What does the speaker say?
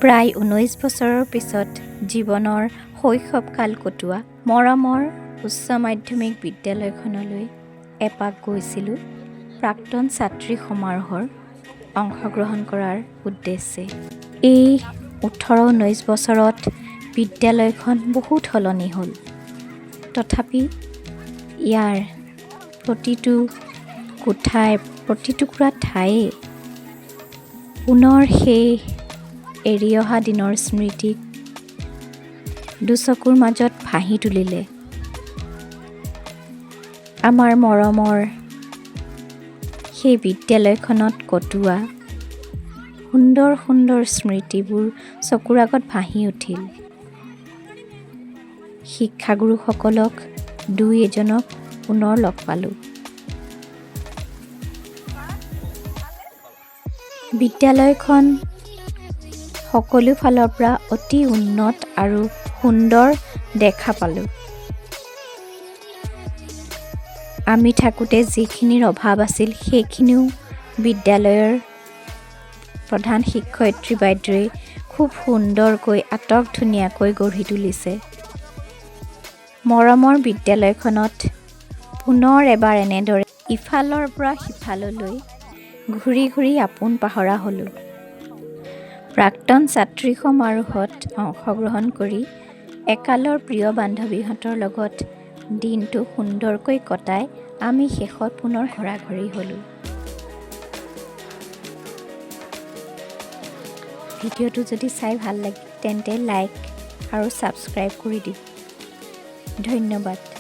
প্ৰায় 19 বছৰৰ পিছত জীৱনৰ শৈশৱকাল কটোৱা মৰমৰ উচ্চ মাধ্যমিক বিদ্যালয়খনলৈ এপাক গৈছিলোঁ প্ৰাক্তন ছাত্ৰী সমাৰোহৰ অংশগ্ৰহণ কৰাৰ উদ্দেশ্যে। এই 18-19 বছৰত বিদ্যালয়খন বহুত সলনি হ'ল। তথাপি ইয়াৰ প্ৰতিটো কোঠাই, প্ৰতিটুকুৰা ঠায়ে পুনৰ সেই এৰি অহা দিনৰ স্মৃতিক দুচকুৰ মাজত ভাহি তুলিলে। আমাৰ মৰমৰ সেই বিদ্যালয়খনত কটোৱা সুন্দৰ সুন্দৰ স্মৃতিবোৰ চকুৰ আগত ভাহি উঠিল। শিক্ষাগুৰুসকলক দুই এজনক পুনৰ লগ পালোঁ। বিদ্যালয়খন সকলো ফালৰ পৰা অতি উন্নত আৰু সুন্দৰ দেখা পালোঁ। আমি থাকোঁতে যিখিনিৰ অভাৱ আছিল, সেইখিনিও বিদ্যালয়ৰ প্ৰধান শিক্ষয়িত্ৰী বাইদেৱে খুব সুন্দৰকৈ, আটক ধুনীয়াকৈ গঢ়ি তুলিছে। মৰমৰ বিদ্যালয়খনত পুনৰ এবাৰ এনেদৰে ইফালৰ পৰা সিফাললৈ ঘূৰি ঘূৰি আপোন পাহৰা হ'লোঁ। প্ৰাক্তন ছাত্ৰী সমাৰোহত অংশগ্ৰহণ কৰি একালৰ প্ৰিয় বান্ধৱীহঁতৰ লগত দিনটো সুন্দৰকৈ কটাই আমি শেষত পুনৰ ঘৰাঘৰি হ'লোঁ। ভিডিঅ'টো যদি চাই ভাল লাগে, তেন্তে লাইক আৰু ছাবস্ক্ৰাইব কৰি দিব। ধন্যবাদ।